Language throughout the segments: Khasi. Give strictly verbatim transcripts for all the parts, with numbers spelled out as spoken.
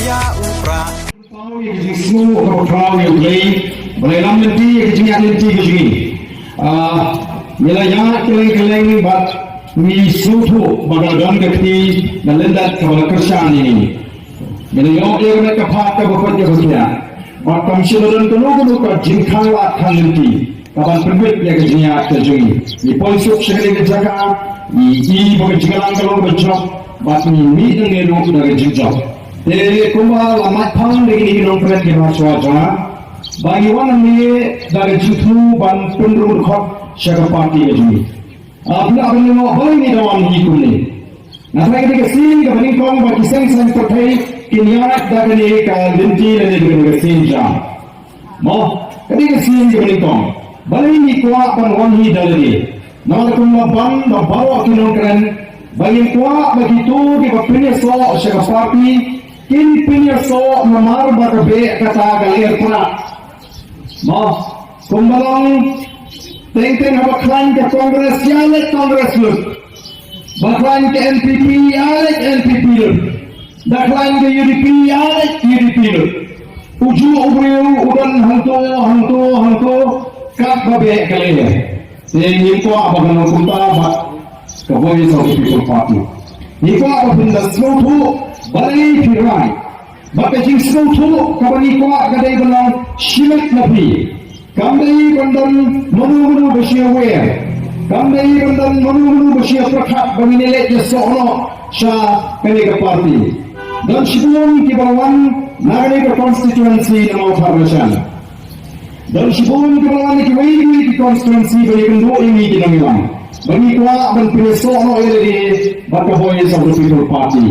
Ïa u Prah. Ïa ka jingsngew ka ba khraw ïa U Blei, ba la lam lynti ïa ka jingïaid lynti ka jong ngi. Ah, ngi la ïaid kylleng kylleng bad ngi sngewthuh ba ka la don ka kti na lyndet kaba la kyrshan ïa ngi. Ngi la ïoh ïa ka met ka phad kaba koit ïa ka khiah. Bad kam shym la don kano kano ka jingkhang lad khang lynti. Kaban pynbit ïa ka jingïaid ka jong ngi. Ngi poi suk sha kane ka jaka, ngi i ba ka jingïalang ka long kaba jop, bad ngi mih nangne ruh da ka jingjop. Te kumba la mad phang da kine ki nongkren kiba shuwa jong nga, ba ngi wan hangne da ka jingthmu ban pynrung dkhot sha ka party ka jong ngi. Ah, phi lah ban ïoh balei ngi da wan hi kumne. Nga tharai kane ka sien kaba nyngkong ba ki seng saiñ pyrthei kin ïaid da kane ka lynti lane da kane ka sienjam. Mo, kane ka sien kaba nyngkong. Balei ngi kwah ban wan hi da lade. Namar kumba ban ba baroh ki nongkren ba ngin kwah ba kito kiba pynïasoh sha ka party kin pynïasoh namar ba ka beh kata ka ler prah. Mo, kumba long teng teng haba khlaiñ ka Congress ïaleit Congress lut. Ba khlaiñ ka N P P ïaleit N P P lut. Da khlaiñ ka U D P ïaleit U D P lut. U juh u briew u don hangto hangto hangto kat ba beh ka lyer. Te ngi kwah ba kan long kumta bad ka Voice of the People Party. Ngi kwah ba phin da sngewthuh balei phi rai. Bad ka jingsngewthuh kaba ngi kwah ka dei ban long shimet na phi. Kam dei ban don mano mano ba shu ïawer. Kam dei ban don mano mano ba shu ïapyrkhat ba ngin ïaleit ïasoh noh sha kane ka party. Don shibun kiba wan na kane ka constituency na Mawthadraishan. Don shibun kiba wan na kiwei kiwei ki constituency ba ïakynduh ïa ngi ki nongïalam. Ba ngi kwah ban pynïasoh noh ïa lade bad ka Voice of the People Party.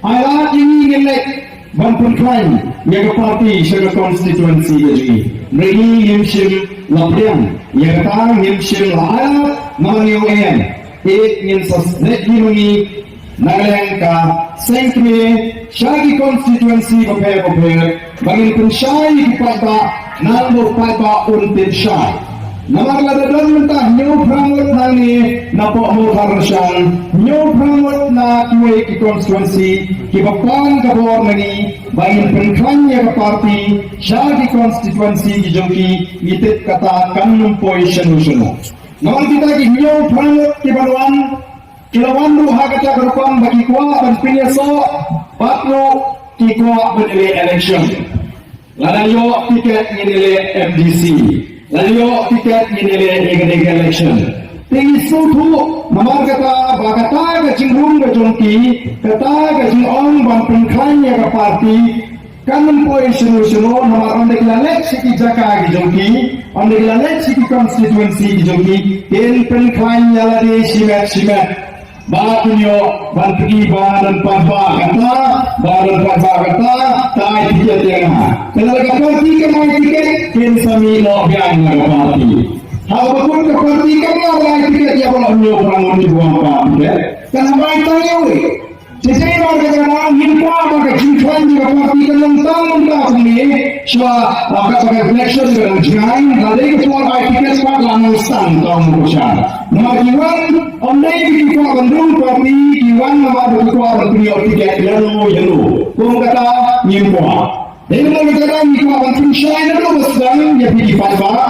Ai lad ïa ngi ngin leit ban pynkhlaiñ ïa ka party sha ka constituency ka jong ngi. Hynrei ngi ngim shym la pdiang ïa kata, ngim shym la ai lad namar ngi ong em. Te ngin sa leit hi ma ngi na ka liang ka seng kmie sha ki constituency bapher bapher ba ngin pynshai ïa ki paidbah, nangba u paidbah un tip shai. Namar lada don mynta hynñiew phra ngut nangne na Mawthadraishan, hynñiew phra ngut na kiwei ki constituency kiba pan ka bor na ngi ba ngin pynkhlaiñ ïa ka party sha ki constituency ki jong ki, ngi tip kata kan ym poi shano shano. Namar kita ki hynñiew phra ngut kiba wan, ki la wan ruh ha kata ka rukom ba ki kwah ban pynïasoh, bad ruh ki kwah ban ïaleh election. Lada ïoh tiket ngin ïaleh M D C. Lada ïoh tiket ngin ïaleh ïa kane ka election. Te ngi sngewthuh namar kata ba kata ka jingrung ka jong ki, kata ka jingong ban pynkhlaiñ ïa ka party, kan ym poi shano shano namar ynda ki la leit sha ki jaka ki jong ki, ynda ki la leit sha ki constituency ki jong ki, kin pynkhlaiñ ïa lade shimet shimet. Ba kin ïoh ban pyni ba don paidbah kata, ba don paidbah kata, tai tiket ïa nga. Te lada ka party kam ai tiket, kin sa mih noh biang na ka party. Haba kut ka party kam lah ban ai tiket ïa ba la hynñiew phra ngut kiba wan pan tiket. Kan haba ai tang ïa uwei. Te te ba ka jaka ngin kwah ba ka jingkhlaiñ ka party kan long tang mynta kumne. Shuwa ba ka election ka dang jngai, la dei ka por ai tiket pat la nang stang tang ko sha. Namar ki wan, ym dei ki kwah ban rung party, ki wan namar ba ki kwah ban pynïoh tiket ïano ïano. Kum kata ngin kwah. Dei namar kata ngi kwah ban pynshai naduh ba sdang ïa phi ki paidbah.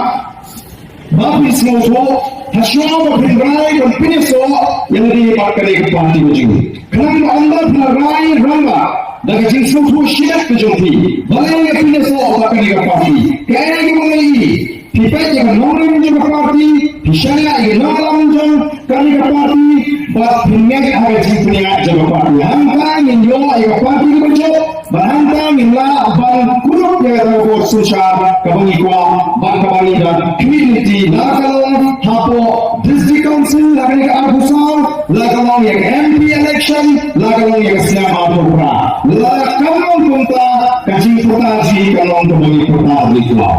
Ba phin sngewthuh, ha shuwa ba phin rai ban pynïasoh ïa lade bad kane ka party ka jong ngi. Khnang ba ynda phin rai rangbah da ka jingsngewthuh shimet ka jong phi, balei nga pynïasoh bad kane ka party. Kaei kaba nga ïohi, phi peit ïa ka nongrim jong ka party, phi shaniah ïa ka nongrim jong kane ka party, bad phin ngeit ha ka jingpynïaid jong ka party. Hangta ngin ïoh ïa ka party kaba jop. Bad hangta ngin lah ban kurup ïa kata ka bor synshar kaba ngi kwah bad kaba ngi da khmih lynti, la ka long hapoh District Council, la ka long ka arphew saw, la ka long ïa ka M P election, la ka long ïa ka snem arphew phra. Lada kam long kumta, ka jingpyrta jong ngi ka long kaba ngi pyrta ba ngi kwah.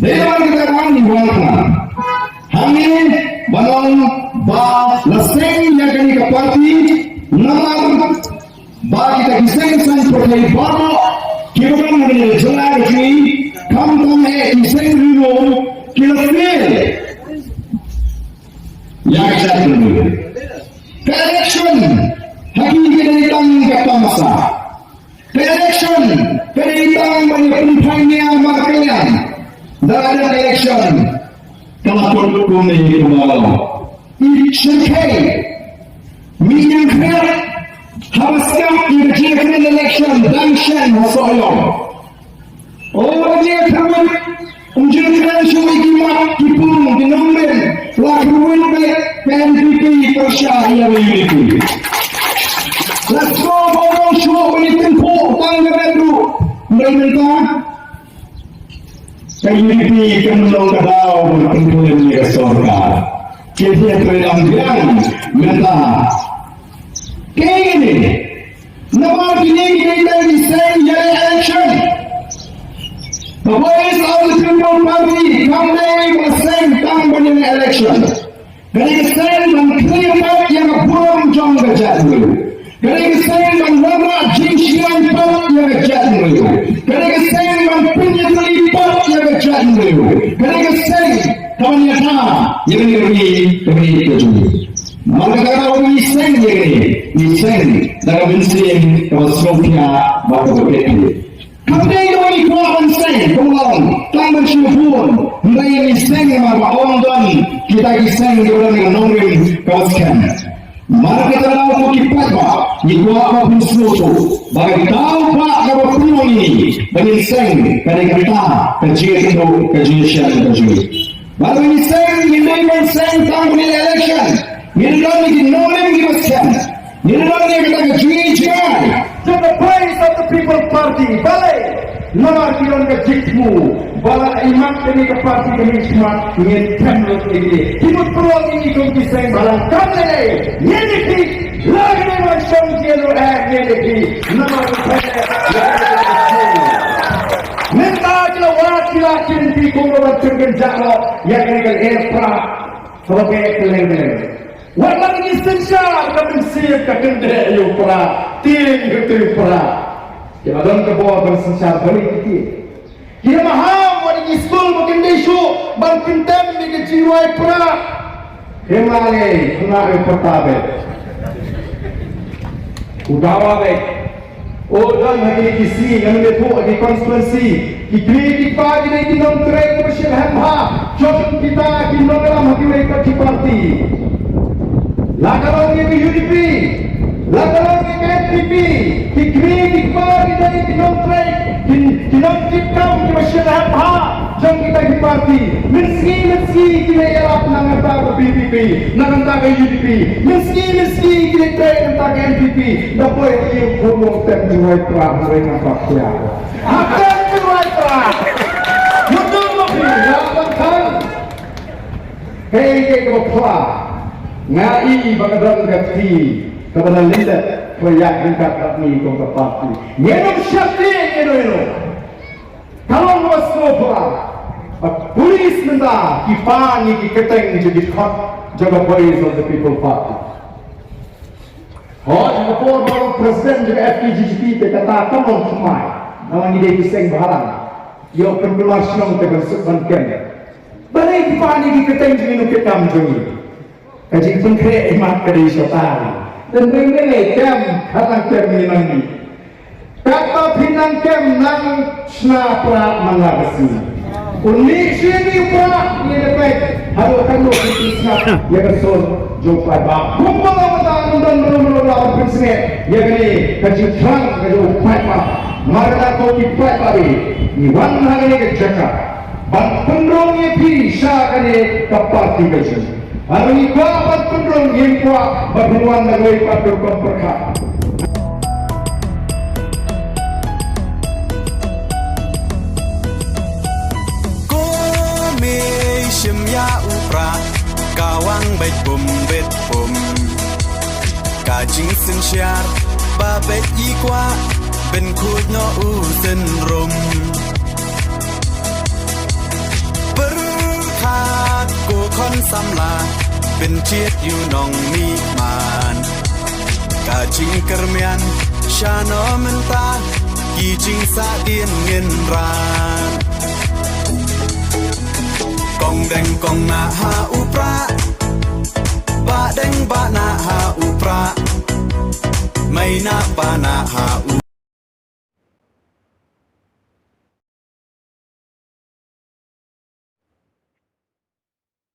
Dei namar kata ka daw ngi wan khnang hangne ban ong ba la seng ïa kane ka party namar ba kita ki seng saiñ pyrthei baroh kiba don ha kane ka jylla ka jong ngi, khamtam eh ki seng ri lum, ki la fail ïa ka jait bynriew. Ka election ha ki ki dei tang ka tamasa. Ka Da la dep election ka la kut kumne kumno. I shyrkhei, mih ïeng khriat, haba skhem ïa ka jingïakren election dang shen ha Sohiong. O, ka jingïakren, um jingïakren shuh ïa ki mat ki pung ki nongrim, la kyrwit beit ka N P P pyrshah ïa ka U D P. La sngewbha shuh ban ïatynphuh tang ka ret ruh. Hynrei mynta ka U D P kan long ka daw ban pynkhlaiñ ïa ka sorkar. Ki ïa trei lam biang mynta. Kaei kane? Namar kine ki dei tang ki seng ïaleh election. The Voice of the People Party kam dei ba seng tang ban ïaleh election. Ka dei ka seng ban khlieh pat ïa ka burom jong ka jaitbynriew. Ka dei ka seng ban wanrah jingshngaiñ pat ïa ka jaitbynriew. Ka dei ka seng ban pynïatylli pat ïa ka jaitbynriew. Ka dei ka seng kaban ïada ïa kane ka ri ka ri ka jong ngi. Namar kata ka daw ngi seng ïa kane, ngi seng da ka mynsiem kaba sngewthiah bad kaba kit khlieh. Kam dei kaba ngi kwah ban seng, kumno, tang ban shu bun, hynrei ngi seng namar ba ym don kita ki seng kiba don ka nongrim kaba skhem. Mar kata ka daw ko ki paidbah, ngi kwah ban pynsngewthuh ba ka daw ba kaba pynlong ïa ngi ba ngin seng ka dei kata ka jingïathuh ka jingshem ka jong ngi. Bad ba ngi seng, ngim dei ban seng tang ban ïaleh election. Ngin don ïa ki nongrim kiba skhem. Ngin don ïa kata ka jingïaid jngai jong ka Voice of the People Party. Balei? Namar ki don ka jingthmu ba lada i mat kane ka party ka mihkhmat, ngin them lut ïa ki. Ki mut pynlong ïa ngi kum ki seng bhalang. Kam lei lei, ngin ïa ki. La ka dei ban shong ki ruh, eh, ngin ïa ki. Namar ka pynlong ïa ki. Mynta ki la wad ki la kin, phi kum ba ban kynjah noh ïa kane ka lyer Prah. Kaba beh kylleng kylleng. Wat la ngi synshar ka mynsiem ka kyndeh ïa u Prah, tieng ïa u Prah. Ki la don ka bor ban synshar balei ki tieng. Ki la maham wat ngi skul ba kyndeh shuh ban pyntem ïa ka jingrwai Prah. Hynrei lei, khynnah ïa u Prah beit. U dawa beit. O, don ha kine ki sngi, ngan ïathuh ha ki constituency, ki kmie ki kpa ki dei ki nongtrei kiba shyrkhei bha jong kita ki nongïalam ha kiwei pat ki party. La ka long ïa ka U D P, la ka long ïa ka N P P, ki kmie ki kpa ki dei ki nongtrei, ki, ki nongtip kam kiba shyrkhei bha jong kita ki party. Mynsngi mynsngi ki la ïalap na ka bynta ka V P P, na ka bynta ka U D P. Mynsngi mynsngi ki la trei na ka bynta ka N P P. Da poi ïa u khun u tem jingrwai Prah, hynrei ngam pat pdiang. Ha tem jingrwai Prah. Mutdur ma phi, la ban tang. Kaei kaei kaba phla. Nga i ba ka don ka kti kaba na lyndet kaba ïaid ryngkat bad ngi kum ka party. Ngin ym sheptieng ïano ïano. Ka long kaba sngewbha ba police mynta ki pan ïa ki kyrteng jong ki dkhot jong ka Voice of the People Party. Hooid, ha ka por ba long president jong ka F K J G P te kata kam long thymmai. Namar ngi dei ki seng bhalang. Ïoh pynkulmar shnong te ban suk ban kem. Balei ki pan ïa ki kyrteng jong ngi, nongkitkam jong ngi? Ka jingpynkhreh imat ka dei shata. Tynreng dei lei kem, kata kem ngi nang ngi. Katba phi nang kem nang shna Prah man la ka sngi. Un mih sha ïing u Prah ïa ka peit haduh katno phi sngap ïa ka sur jong u paidbah. Kumba long mynta ngim don mano mano la pynsngewthuh ïa kane ka jingthrang ka jong u paidbah. Namar kata ko ki paidbah, ngi wan ha kane ka jaka ban pynrung ïa phi sha kane ka party ka jong ngi. Hynrei ngi kwah ban pynrung, ngim kwah ban pynwan da kawei pat ka rukom pyrkhat. Ko mei shim ïa u Prah, ka wang beit bum beit bum. Ka jingsynshar ba beit i kwah, ban khuid noh u synrum. Pyrkhat ko khun samla, pynjhiet ïa u nongmihman. Ka jingkyrmen shano mynta, ki jingsahdien ngin ran. Kong deng kong nah ha u Prah, bah deng bah nah ha u Prah, mei nah pa nah ha u